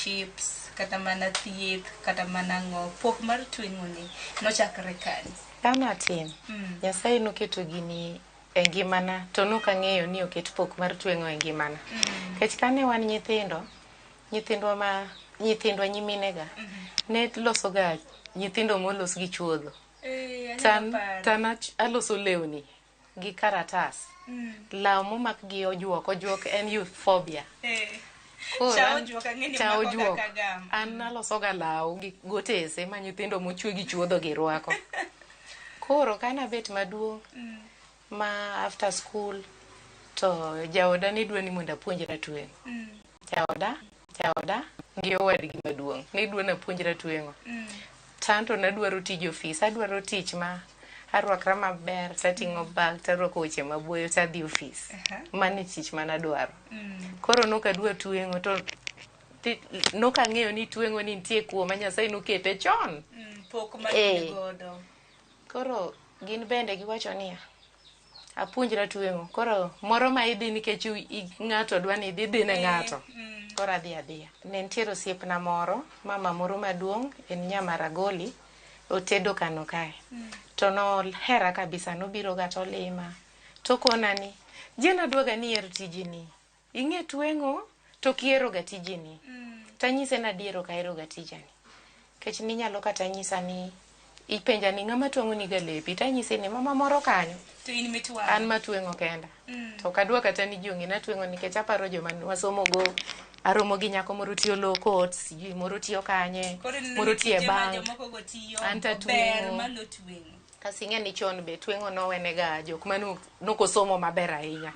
Chips, kata mana thieth, kata mana ang'o. Pok mar tweng'o ni nochakre kanye? Kane atin, Nyasaye noketo gini e ngimana to nok ang'eyo ni oket pok mar tweng'o e ngimana. Nikech kane wan nyithindo, nyithindwa ma nyithindwa nyiminega ne losoga nyithindo molos gi chuodho. Eh, Tan, anyalo paro. tan aloso lewni gi karatas. Law momak gi ojuok, ojuok en euphorbia. Eh. Koro Cha an- ojuok ang'e ni cha makoga ojuok. kagam. An alosoga law gi gotese ma nyithindo mochwe gi chuodho gi rwako. Koro ka nabet maduong' ma after school to jaoda ne dwa ni mondo apuonjra tweng'o. Jaoda gi owadgi maduong' ne dwa ni apuonjra tweng'o. To anto nadwaro tij ofis, adwaro tich ma arwakra maber tating'o bag tarwako weche maboyo tadhi ofis. Mano e tich manadwaro. Koro nokadwa tweng'o to nokang'eyo ni tweng'o ni nitie kuoma Nyasaye nokete chon. Pok ma Eh. in godo. Koro gin bende giwacho niya, apuonjra tweng'o. Koro moro ma idhi nikech ng'ato dwa ni idhi, idhi ne ng'ato. Koro adhi adhiya. Ne nitiere osiepna moro, mama moro maduong', en Nyamaragoli, otedo Kano kae. To nohera kabisa, nobiro ga tolima. Tokona ni, Jane adwaga ni iher tijini. Ing'e tweng'o, to ok ihero ga tijini. Tanyise ni adier ok ahero ga tijani. Nikech ninyalo kata nyisa ni, ipenja ni ng'ama twang'o ni ga lepi, tanyisi ni mama moro kanyo. To in mitwang'o. An matweng'o kenda. To ok adwa kata ni ji ong'e ni atweng'o nikech aparo joma wasomo go. Aromo gi nyako moro tiyo low court, sijui moro tiyo kanye, Koro ineno moro ni tiyo e tije ma bank. jomoko go tiyo An to ber atweng'o. malo tweng'o. Kasi ing'e ni chon be tweng'o nowenega jok mane nokosomo maber ahinya.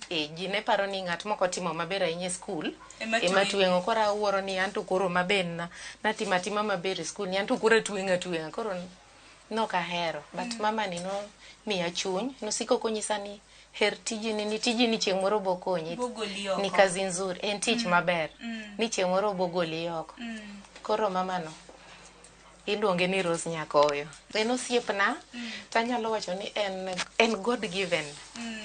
E, ji ne paro ni ng'at moko timo maber ahinya e skul Ema ema tweng'o. tweng'o. Koro awuoro ni anto koro maber na natimo atima maber e skul ni anto koro atweng'o atweng'a. Koro nok ahero. But mama ni nomiya chuny, nosiko konyisa ni her tijini, ni tijini chieng' moro bo konyi. Bogoli oko. Ni kazi nzuri, en tich maber. Ni chieng' moro bogoli oko. Koro mama no iluonge ni Rose Nyakoyo. En osiepna, tanyalo wacho ni en God given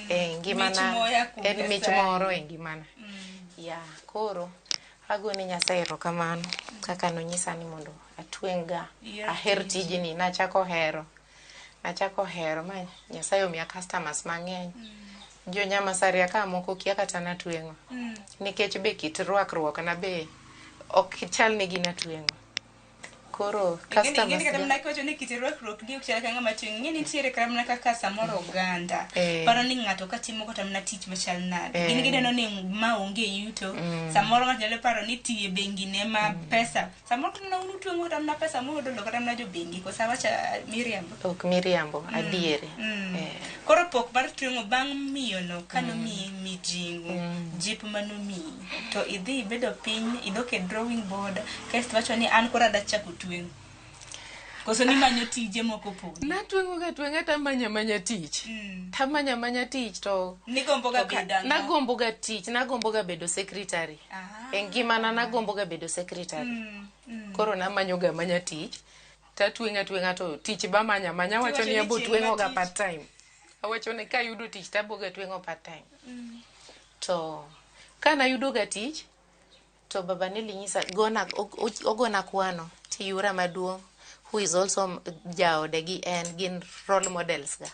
e ngimana. Mich moya kuom En mich Nyasaye. moro e ngimana. Ya, koro agone Nyasaye erokamano kaka nonyisa ni mondo atweng' ga, Iher aher tijni. Nachako hero. Nachako hero ma Nyasaye omiya customers mang'eny. Jo Nyamasaria ka moko kia kata natweng'o. Nikech be kit rwakruok na be ok chal ni gin atweng'o. Koro Ing'eni customers kata ga- mana kiwacho ni kit rwakruok ni ok chal ka ng'ama tweng'o. Ing'eni nitiere kata mana kaka samoro oganda Eh. paro ni ng'ato katimo kata mana tich machal nade. Eh. Gin gineno ni ma onge yuto. Samoro ng'ato nyalo paro ni tiyo e bengi ne ma pesa. Samoro kata mana un utweng'o kata mana pesa muyudo kata mana jo bengi. Koso awacho miriambo? Ok miriambo, adieri. Eh. Koro pok mar tweng'o bang' miyono kanomiyi mijing'o, jip manomiyi, to idhi ibedo piny, idok e drawing board, kaeto iwacho ni an koro adwa chako tweng'o. Koso nimanyo tije moko podi. Natweng'o ga tweng'a tamanya manya tich. Tamanya manya tich to Nigombo ga bedo ang'o? Nagombo ga tich, nagombo ga bedo secretary. E ngimana nagombo ga bedo secretary. Koro namanyo ga manya tich. Tatweng'a tweng'a to tich ba manya manya awacho Tiwacho ni ni abo chieng' tweng'o ga ma tich- part time. Awacho ni kayudo tich tabo ga tweng'o part time. To kanayudo ga tich to baba Nelly nyisa gona ogona kwano tiyura maduong' who is also jaode gi en gin role models ga.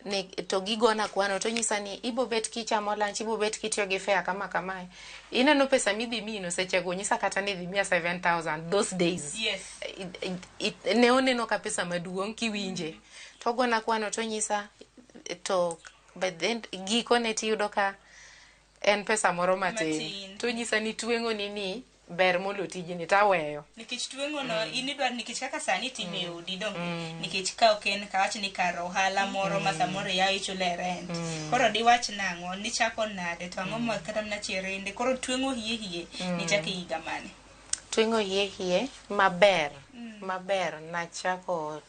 Ni, to gigona kwano to nyisa ni ibo bet kichamo lunch, ibo bet kitiyo gi fare kama kamae. Ineno pesa midhi miyi sechego nyisa kata ni idhi miya 7000 those days. Yes. Ne oneno ka pesa maduong' kiwinje. To ogona kwano to nyisa to but then gikone tiyudo ka en pesa moro matin. Matin. To nyisa ni tweng'o ni ni ber molo tijni taweyo. Nikech tweng'o no in idwaro nikech kaka sani itime e odi donge nikech ka ok en kawach ni kar ohala moro ma samoro iyawo ichulo e rent. Koro diwach nang'o nichako nade to ang'o ma kata mana cherende koro tweng'o hie hie nichako e higa mane? Tweng'o hie hie maber maber nachako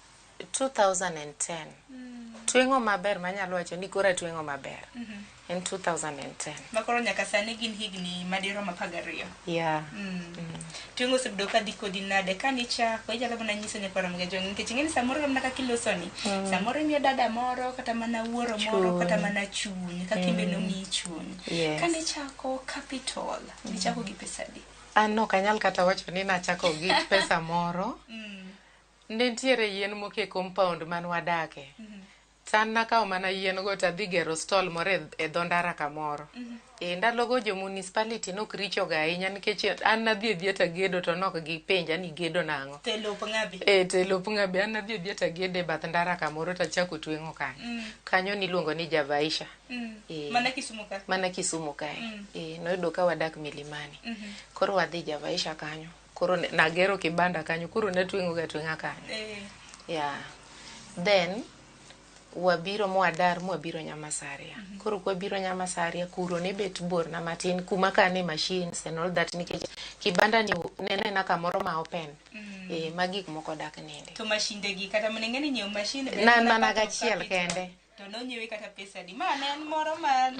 2010. Tweng'o maber manyalo wacho ni koro atweng'o maber en 2010. Ma koro nyaka sani gin higni madirom 12. Yeah. Tweng'o osebedo ka dhi kodi nade kanichako inyalo mana nyiso nyakwar Ramogi Ajwang' nikech ing'e ni samoro mana kaka iloso ni samoro imiyo dada moro kata mana wuoro moro kata mana chuny kaka in be nomiyi chuny. Yes. Kanichako capital nichako gi pesa adi? An ok anyal kata wacho ni nachako gi pesa moro. Ne nitiere yien moko e compound man wadake. To an nakawo mana yien go tadhi gero stall moro e dho ndara kamoro. E ndalogo jo municipality nok richo ga ahinya nikech an nadhi adhiya tagedo to nok gipenja ni gedo nang'o. To e lop ng'a be? E to e lop ng'a be an nadhi adhiya tagedo e bath ndara kamoro tachako tweng'o kanyo. Kanyo niluongo ni Javaisha. E, Mana Kisumu ka? Mana Kisumu kae. E, noyudo ka wadak Milimani. Koro wadhi Javaisha kanyo. Koro nagero kibanda kanyo, koro natweng'o ga tweng'a kanyo. Yeah. Then wabiro mwadar mwabiro Nyamasaria. Koro kwabiro Nyamasaria, kuro ne bet borna matin kuma kane machines and all that nikech kibanda ni ne en kamoro ma open. E, ma gik moko dak ninde. To mashinde gi kata mana ing'e ni nyiewo machine be Na en mana part of gachiel capital. kende. To nonyiewe kata pesa adi? Ma ne en moro ma,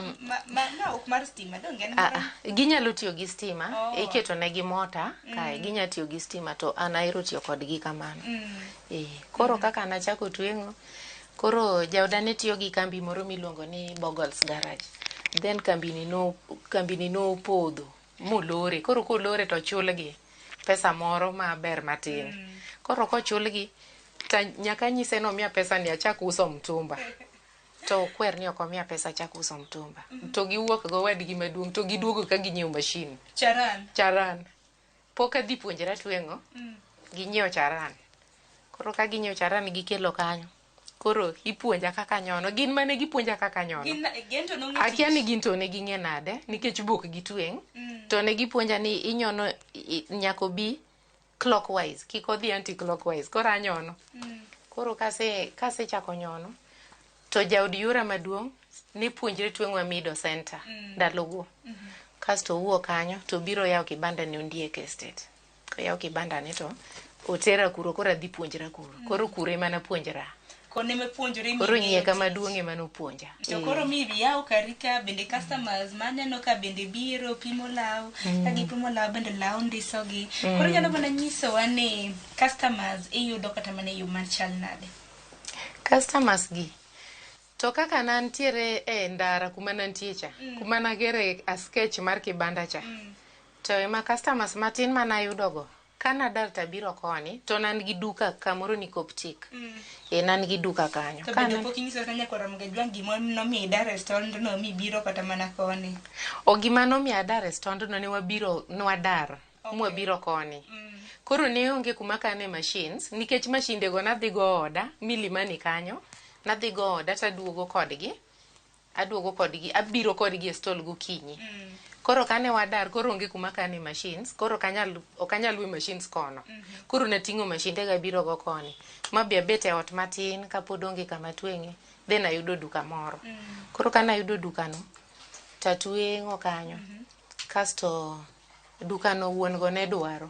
ma ok mar stima, donge en moro? Ginyalo tiyo gi stima, Oh. iketo negi mota kae, ginya tiyo gi stima to an ahero tiyo kodgi kamano. Koro kaka nachako tweng'o, koro jaoda ne tiyo gi kambi moro miluongo ni Boggles Garage. Then kambini nopodho molore. Koro kolore to chulgi pesa moro maber matin. Koro kochulgi, ta nyaka nyise ni omiya pesa ni achak uso mtumba. To okwer ni ok omiya pesa achak uso mtumba. To giwuok go wadgi maduong' to giduogo ka ginyiewo machine. Charan. Charan. Pok adhi puonjra tweng'o. Ginyiewo charan. Koro ka ginyiewo charan gikelo kanyo. Koro ipuonja kaka nyono. Gin mane gipuonja kaka nyono. Gin to nong'e Akia tich. ni gin to ne ging'e nade nikech bok gitweng'. To ne gipuonja ni inyono nyaka obi clockwise, kik odhi anti-clockwise. Koro anyono. Koro kasechako nyono, to jaod yura maduong' ne puonjre tweng'o Amido Center ndalogo. Kasto owuok kanyo to biro yawo kibanda ne Ondiek Estate. Koyawo kibanda ne to otera kuro, koro adhi puonjra kuro. Koro kuro ema napuonjra. Kone ema puonjori Koro ming'eyo nyieka tich. maduong' ema nopuonja. To koro mi yawo kari ka bende customers maneno ka bende biro pimo law, ka gipimo law bende law ndisogi. Koro inyalo mana nyisowa ni customers iyudo kata mana e yo machal nade? Customers gi to kaka nantiere e ndara kuma nantie cha, kuma nagere a sketch mar kibanda cha, to ema customers matin manayudogo, kana dar tabiro koni, to nan gi duka kamoro ni Coptic. E nan gi duka kanyo. To bende pok inyiso kata nyakwar Ramogi Ajwang' gima nomiyo idar e stond no mibiro kata mana koni? O gima nomiyo adar e stond no ne wabiro, nwadar, mwabiro koni. Koro ne onge kuma kane machines, nikech mashinde go nadhi go oda, Milimani kanyo, nadhi go oda taduogo kodgi, aduogo kodgi, abiro kodgi e stall gokinyi. Koro kane wadar, koro onge kuma kane machines, koro ok anyal we machines kono. Koro nating'o mashinde ga abiro go koni. Mabi abet e ot matin kapod onge kama tweng'e, then ayudo duka moro. Koro kane ayudo duka no, tatweng'o kanyo. Kasto duka no wuon go ne dwaro.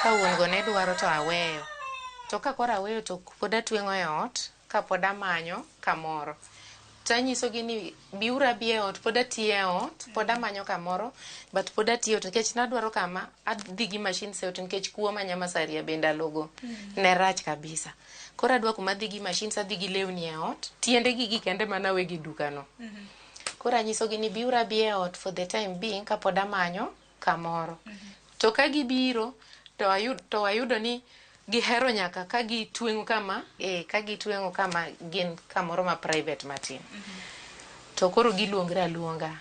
Ka wuon go ne dwaro to aweyo. To ka koro aweyo to pod atweng'o e ot, kapod amanyo kamoro. Tanyisogi ni biuru abi e ot, pod atiyo e ot, pod amanyo kamoro, but pod atiyo e ot nikech nadwaro kama adhi gi machines e ot nikech kuo ma Nyamasaria be ndalogo ne rach kabisa. Koro adwa kuma adhi gi machines, adhi gi lewni e ot, tiende gi gi kende mana awegi e duka no. Koro anyisogi ni biuru abi e ot for the time being kapod amanyo kamoro. To ka gibiro to ayudo ni gihero nyaka ka gitweng'o kama, ka gitweng'o kama gin kamoro ma private matin. To koro giluongre aluonga.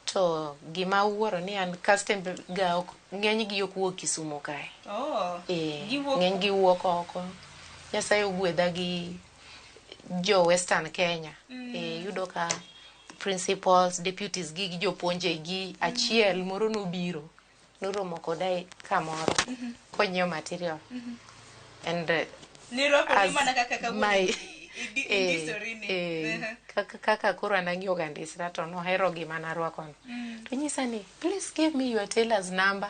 To gima awuoro ni an customer ga ok ng'eny gi ok wuog Kisumu kae. Oh. Giwuok Ng'eny gi wuok oko. Nyasaye ogwedha gi jo Western Kenya. Iyudo ka principals, deputies gi jopuonje gi achiel moro nobiro. Noromo koda e kamoro konyiewo material. And Nirwakori as mana kaka kawuono indisori ni. Kaka koro an ang'iyo ga ndisra to nohero gima narwakono. To nyisa ni please give me your tailor's number.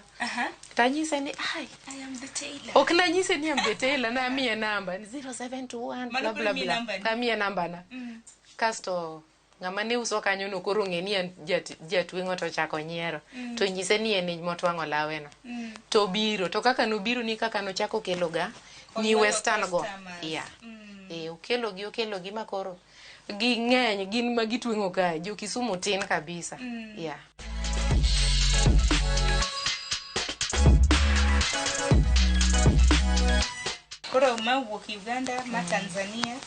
To anyise ni ai, I am the tailor. Ok nanyise ni I'm the tailor, namiye namba ni 0721 Mano bla koro bla imiye bla. namba ni? Namiye namba na. Kasto ng'ama ne uso kanyo no koro ong'e ni en jatweng'o to ochako nyiero. To nyise ni en motwang'o lawe no. To biro, to kaka nobiro ni kaka nochako kelo ga ni Oywayo Western go. customers. Yeah. Okelogi, okelogi ma koro ging'eny, gin ma gitweng'o kae. Jo Kisumu tin kabisa. Yeah. Koro ma wuok Uganda, ma Tanzania.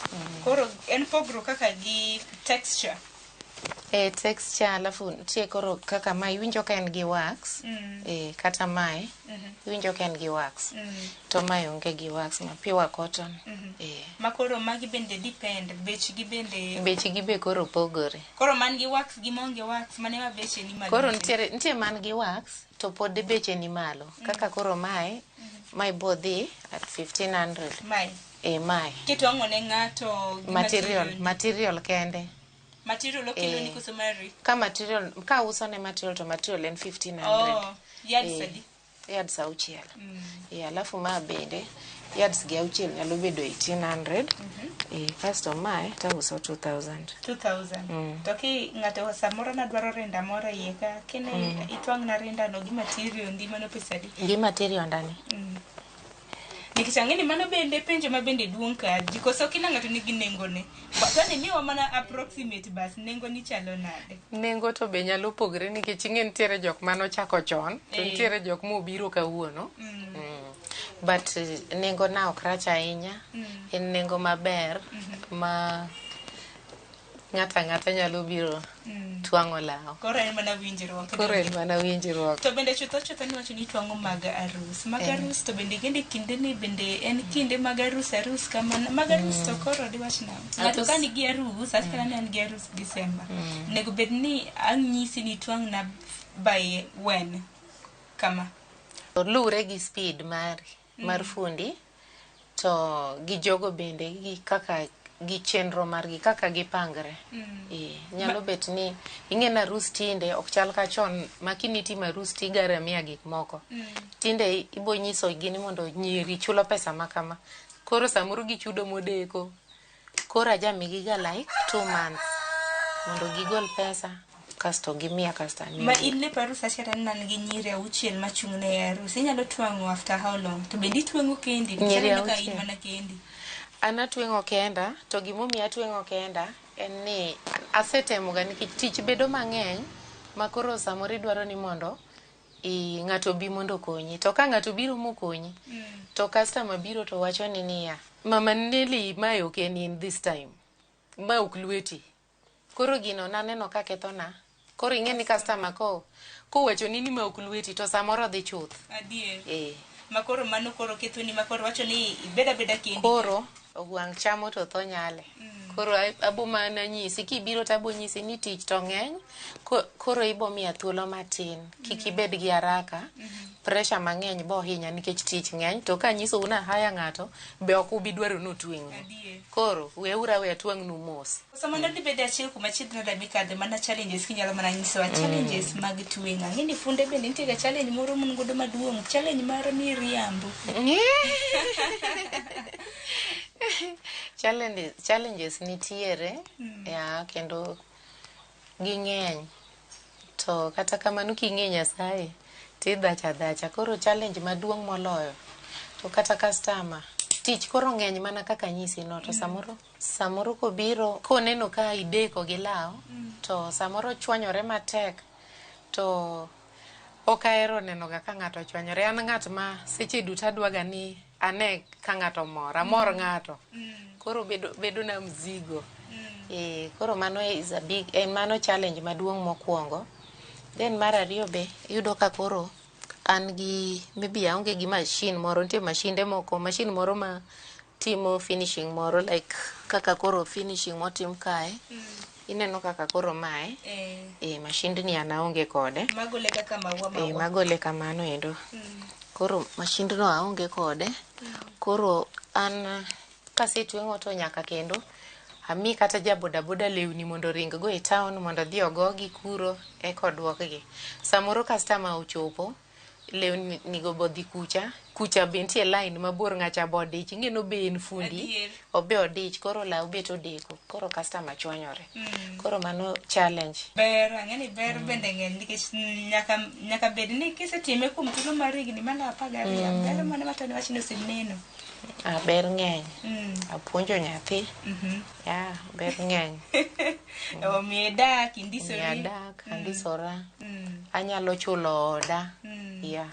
Koro en pogruok kaka gi texture. E texture, alafu nitie koro kaka ma iwinjo ka en gi wax. E, kata mae iwinjo ka en gi wax. To mae onge gi wax, ma pure cotton. E. Ma koro magi bende depend, bechgi bende. Bechgi be koro pogore. Koro man gi wax gi maonge wax, mane ma beche ni malo? Koro nitie man gi wax to pod beche ni malo. Kaka koro mae bo dhi at 1500. Mae. E, mae. Kitwang'o ne ng'ato gi Material kende. Material okelo ni koso mari? Ka material, ka uso ne material to material en 1500. Oh, yards adi? Yards 6. Alafu ma bende yards gi 6 nyalo bedo 1800. Kasto mae tauso 2000. 2000. To ki ng'ato samoro na dwaro rinda moro iye ka, kine itwang' na rinda no gi material ndi mano pesa adi? Gi material ndani. Nikech ang'e ni mano bende penjo ma bende duong' ka ji koso kila ng'ato nigi nengone. To ni miwa mana approximate bas, nengo ni chalo nade? Nengo to be nyalo pogre nikech ing'e nitiere jok manochako chon, to nitiere jok mobiro kawuono. But nengo na ok rach ahinya. En nengo maber ma ng'ato ang'ata nyalo biro twang'o law. Koro en mana winjruok. Koro en mana winjruok. To bende chutho chutho niwacho ni twang'o mag arus. Mag arus to bende kende kinde ni bende en kinde mag arus arus kamano. Mag arus to koro diwach nang'o? Ng'ato ka nigi arus, awach kata ni an gi arus December. Onego bed ni anyisi ni twang'na by when? Kama. Luwre gi speed mari mar fundi to gi jogo bende gi kaka gi chenro margi kaka gipangre. Nyalo bet ni ing'e ni arus tinde ok chal ka chon ma kinitimo arus tigaramia gik moko. Tinde ibo nyiso gi ni mondo nyiri chulo pesa ma kama. Koro samoro gichudo modeko. Koro ajamigi ga like 2 months mondo gigol pesa kasto gimiya kasto amiyo. Ma in lep arus achiel an an gi nyiri 6 machung' ne arus. Inyalo twang'o after how long? To bende itwang'o kendi? Nyiri Aneno ka in 6. mana kendi. An atweng'o kenda, to gimomiyo atweng'o kenda en ni asetemoga nikech tich bedo mang'eny ma koro samoro idwaro ni mondo ng'ato bi mondo okonyi. To ka ng'ato biro mokonyi, to customer biro to wacho ni niya, Mama Nelly mae ok en in this time. Ma ok lweti. Koro gino naneno ka kethona. Koro ing'e ni customer kowacho ni ma ok lweti to samoro dhi chuth. Adier. Ma koro mano koro kethoni ma koro wacho ni ibed abeda kendi. Koro ogwang' chamo to tho nyale. Koro abo mana nyisi kibiro to abo nyisi ni tich to ng'eny. Koro ibo miya thuolo matin. Kik ibed gi haraka. Pressure mang'eny bo hinya nikech tich ng'eny. To ka anyisou na haya ng'ato be ok ubi dwaro ni otweng'nu. Koro weuru aweya twang'nu mos. Sama dhi bedo achiel kuom achiel nade mikadhe mana challenges kinyalo mana nyisowa challenges mag tweng'o. Ang'e ni funde bende nitie ga challenge moro mun godo maduong', challenge mar miriambo. Challenges nitiere, ya, kendo ging'eny. To kata kamano king'e Nyasaye tidhacha dhacha. Koro challenge maduong' moloyo to kata customer tich koro ng'eny mana kaka nyisi no to samoro kobiro koneno ka ideko gi law to samoro chwanyore matek to ok ahero neno ga ka ng'ato ochwanyore. An ng'at ma seche duto adwaga ni ane ka ng'ato mor, amor ng'ato. Koro bedo na mzigo. Koro mano is a big, mano challenge maduong' mokwongo. Then mar ariyo be iyudo ka koro an gi maybe aonge gi machine moro, nitie mashinde moko, machine moro ma timo finishing moro like kaka koro finishing motim kae. Ineno kaka koro mae. Mashindni an aonge kode. Magole kaka maua maua. Magole kamano endo. Koro mashindno aonge kode. Koro an kasetweng'o to nyaka kendo ami kata ja bodaboda lewni mondo oring go e town mondo odhi ogogi kuro eka oduokgi. Samoro customer ochopo lewni nigo bodhi kucha, kucha be nitie line mabor ng'acha be odich, ing'e no be en fundi, obe odich, koro law bet odeko, koro customer chwanyore. Koro mano challenge. Ber, ang'e ni ber bende ng'eny nikech nyaka bed ni kisetime kuom thuolo mar higni mana 12, ber mane matani wach ni oseneno. Ber ng'eny. Apuonjo nyathi. Ya, ber ng'eny. Omiye dak, indisori. Omiya dak, andisora. Anyalo chulo oda. Ya.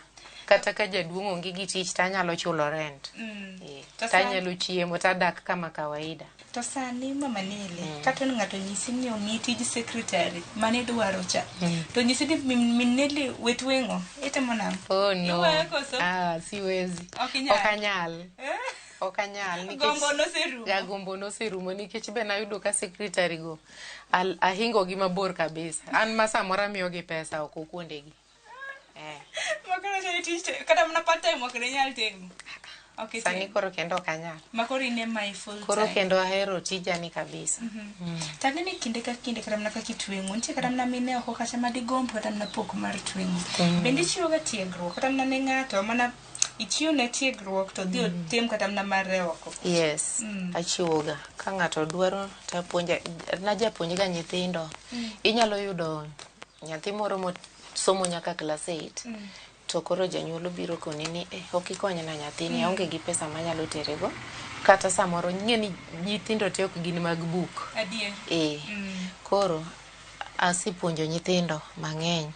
Kata ka jaduong' onge gi tich tanyalo chulo rent. Eh, To sani- tanyalo chiemo tadak kama kawaida. To sani Mama Neli, kata ni ng'ato nyisi ni omiyi tij secretary mane idwaro cha, to nyisi ni min Neli we tweng'o, itimo nang'o? Oh no. Iweyo koso? Ah, siwezi. Ok inyal. Ok anyal. Ok anyal. nikech- Gombo noserumo. Ya, gombo noserumo nikech be nayudo ka secretary go ahingo gi mabor kabisa. An ma samoro amiyogi pesa oko kuondegi. Eh. Makoro wacho ni tich kata mana part time ok ne nyal timo. Ok Sani itim. koro kendo ok anyal. Makoro in ema i full Koro time. kendo ahero tijani kabisa. To ang'e ni kinde ka kinde kata mana kaka itweng'o, nitie kata mana mine oko kacha madigomb kata mana pok mar tweng'o. Bende ichiwo ga tiegruok kata mana ne ng'ato mana ichiwo ne tiegruok to odhi otim kata mana mare oko. Yes, achiwoga. Ka ng'ato dwaro tapuonja, najapuonjga nyithindo. Inyalo yudo nyathi moro mosomo nyaka class 8. To koro janyuol obiro koni ni eh, ok ikonyna nyathini, aonge gi pesa manyalo terego. Kata samoro ing'e ni nyithindo te ok gin mag buk. Adier. Eh, koro asepuonjo nyithindo mang'eny.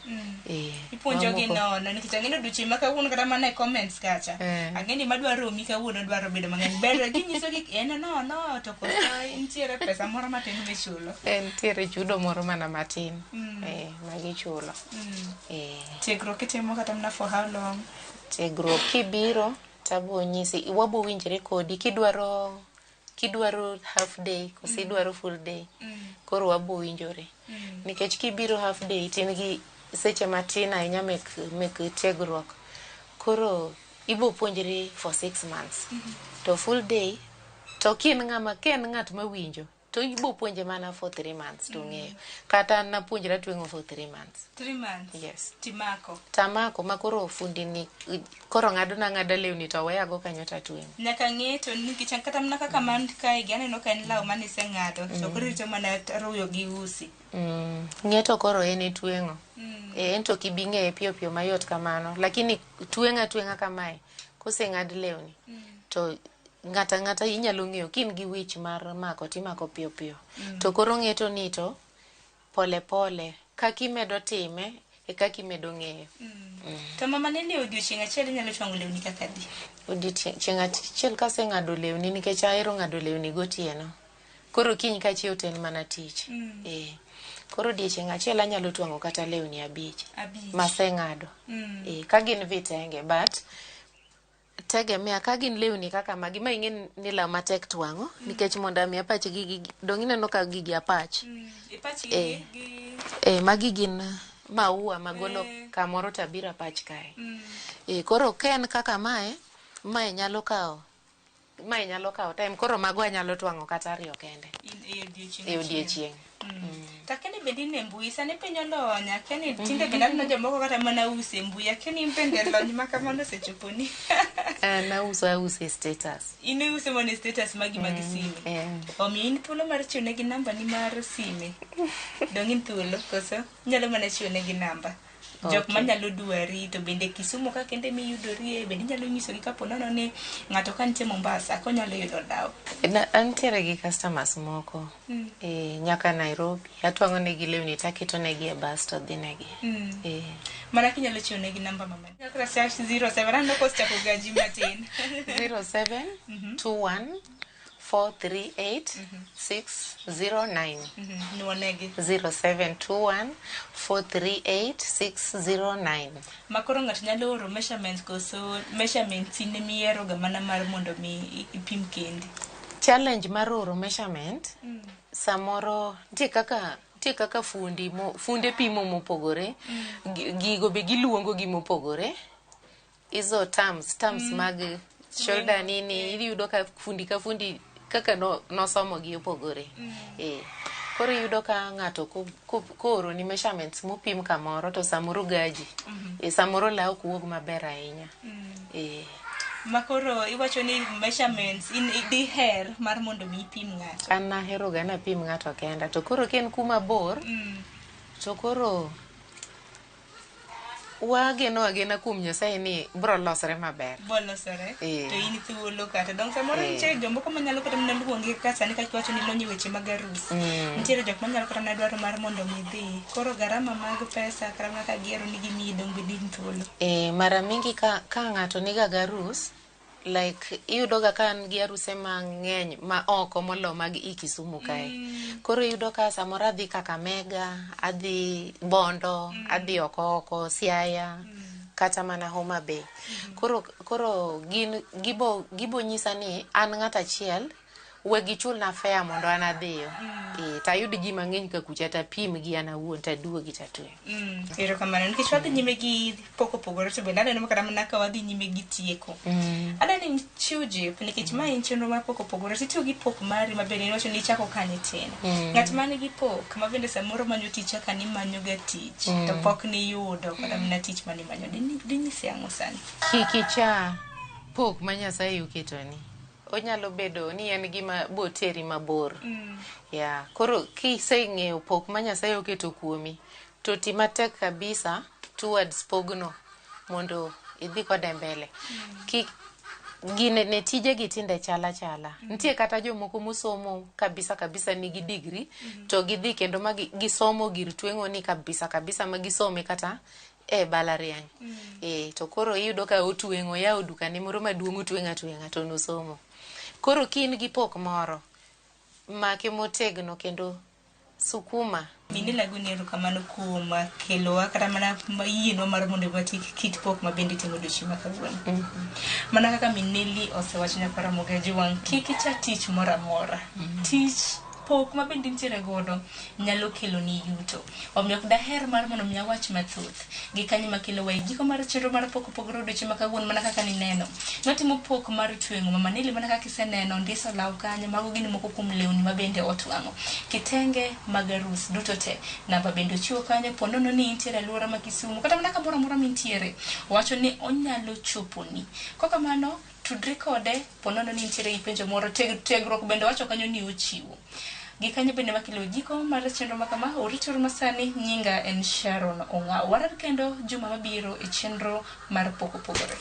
Eh, Ipuonjo gi mamoko- nono nikech ang'e ni odiochieng' ma kawuono kata mana e comments kacha. Ang'e ni madwa romi kawuono dwaro bedo mang'eny. Ber kinyiso gi en nono to koso nitiere pesa moro matin michulo. Eh, nitiere chudo moro mana matin magichulo. Tiegruok itimo kata mana for how long? Tiegruok kibiro tabo nyisi wabo winjre kodi kidwaro half day koso idwaro full day. Koro wabo winjore. Nikech kibiro half day tin gi seche matin ahinya mek tiegruok. Koro ibo puonjri for 6 months. To full day to kin ng'ama ken ng'at mawinjo to ibo puonje mana for 3 months to ng'eyo. Kata an napuonjra tweng'o for 3 months. 3 months. Yes. Timako. Tamako makoro fundi ni koro ng'ado na ng'ada lewni to weyago kanyo tatweng'o. Nyaka ng'e to nikech kata mana kaka man kae gi aneno ka en law mane iseng'ado to koro irito mana ruyo gi usi. Ng'eto koro en e tweng'o. En to ok ibi ng'eye piyo piyo mayot kamano. Lakini tweng'a tweng'a kamae koseng'ad lewni to ng'ata ng'ata inyalo ng'eyo kin gi wich mar mako timako piyo piyo. To koro ng'eto ni to pole pole kaka imedo time e kaka imedo ng'eyo. To Mama Neli odiochieng' achiel inyalo twang'o lewni kaka adi? Odiochieng' achiel kaseng'ado lewni nikech ahero ng'ado lewni gotieno. Koro kiny kachiew to en mana tich. Koro odiochieng' achiel anyalo twang'o kata lewni 5. 5. Maseng'ado. Ka gin vitenge but tegemea ka gin lewni kaka magi ma ing'e ni law matek twang'o nikech mondo ami apach gigi dong ineno ka gigi apach. Ipach gi Magi gin maua magolo kamoro to abiro apach kae. Koro ka en kaka mae, mae nyalo kawo time koro mago anyalo twang'o kata 2 kende. E odiochieng'. To akeni bende in e mbui, sani piny olony, akeni tinde bende aneno jomoko kata mana uso e mbui, akeni in bende lony ma kamano osechoponi. An auso auso e status. In iuso mana e status magi mag sime. Omiyo in thuolo mar chiwo negi namba ni mar sime. Dong' in thuolo koso? Inyalo mana chiwo negi namba. Jok manyalo dwari to bende Kisumu ka kende miyudorie bende inyalo nyisogi kapo nono ni ng'ato ka nitie Mombasa konyalo yudo law. Antiere gi customers moko nyaka Nairobi. Atwang'o negi lewni taketo negi e bus to dhi negi. Mana kinyalo chiwo negi namba mama. Kata 07 aneno kosechako gaji matin. 07 21 438 609. Nuonegi. 0721 438 609. Makoro ng'ato nyalo oro measurements koso measurements in emiyiero ga mana mar mondo mi ipim kendi. Challenge mar oro measurement samoro nitie kaka fundi funde pimo mopogore. Gigo be giluongo gi mopogore. Izo terms mag shoulder nini iyudo ka fundi ka fundi kaka nosomo gi opogore. Koro iyudo ka ng'ato kooro ni measurements mopim kamoro to samoro gaji. Samoro law ok wuog maber ahinya. Makoro iwacho ni measurements in diher mar mondo mi ipim ng'ato. An nahero ga napim ng'ato kenda to koro ka en kuma bor to koro Wageno agena kuom Nyasaye ni bro losre maber. Bolosore. Eh. To in thuolo kata dong samoro Eh. nitie jomoko manyalo kata mana luongi kaka sani kaka iwacho ni ilony e weche mag arus. Nitiere jok manyalo kata mana dwaro mar mondo mi dhi. Koro garama mag pesa kata mana ka giero ni gimiyi dong bende in thuolo. E, mara mingi ka, ka ng'ato niga gi arus like iyudo ga ka an gi aruse mang'eny ma oko molo mag i Kisumu kae. Koro iyudo ka samoro adhi Kakamega, adhi Bondo, adhi oko oko Siaya, kata mana Homa Bay. Koro, koro gin gibo, gibo nyisa ni an ng'at achiel we gichulna fare mondo an adhiyo. E, tayud ji mang'eny ka kucha tapim gi an awuon taduogi tatwe. Erokamano nikech wadhi nyime gi pok opogore to bende aneno kata mana ka wadhi nyime gi tieko. Adwa ni ichiw jip nikech mae en chenro mar pok opogore to itiyo gi pok mari ma bende iwacho ni ichako ka nitin. Ng'at man gi pok ma bende samoro manyo tich kaka nimanyo ga tich to pok niyudo kata mana tich manimanyo dinyise ang'o sani? Kik icha pok ma Nyasaye oketoni. Onyalo bedo ni en gima boteri mabor. Yeah. Koro kiseng'eyo pok ma Nyasaye oketo kuomi, to ti matek kabisa towards pogno mondo idhi kode mbele. Kik gine ne tije gi tinde chala chala. Nitie kata jomoko mosomo kabisa kabisa nigi degree to gidhi kendo ma gisomo gir tweng'o ni kabisa kabisa ma gisome kata e mbalariany. E, to koro iyudo ka otweng'o oyawo dukane moro maduong' otweng'o atweng'a to nosomo. Koro ka in gi pok moro, make motegno kendo sukuma. Mine lagoni erokamano kuom kelowa kata mana yienwa mar mondo wati kit pok ma bende itimo odiochieng' ma kawuono. Mana kaka min Nelly osewacho nyakwar Ramogi Ajwang', kik icha tich moro amora. Tich pok ma bende intiere godo nyalo keloni yuto. Omiyo ok daher mar mondo mi awach mathoth. Gi kanyo makelowa e giko mar chenro mar pok opogore odiochieng' ma kawuono mana kaka nineno. Nwatimo pok mar tweng'o. Mama Nelly mana kaka iseneno ndiso law kanyo, mago gin moko kuom lewni ma bende otwang'o. Kitenge mag arus duto te. Namba bende ochiwo kanyo po nono ni intiere e alwora ma Kisumu kata mana kamoro amora mintiere. Owacho ni onyalo choponi. Kokamano, tudri kode po nono ni intiere gi penjo moro. Tiegruok bende owacho kanyo ni ochiwo. Gi kanyo bende makelo giko mar chenro ma kama orituru masani nyinga en Sharon Ong'aw. Warar kendo juma mabiro e chenro mar pok opogore.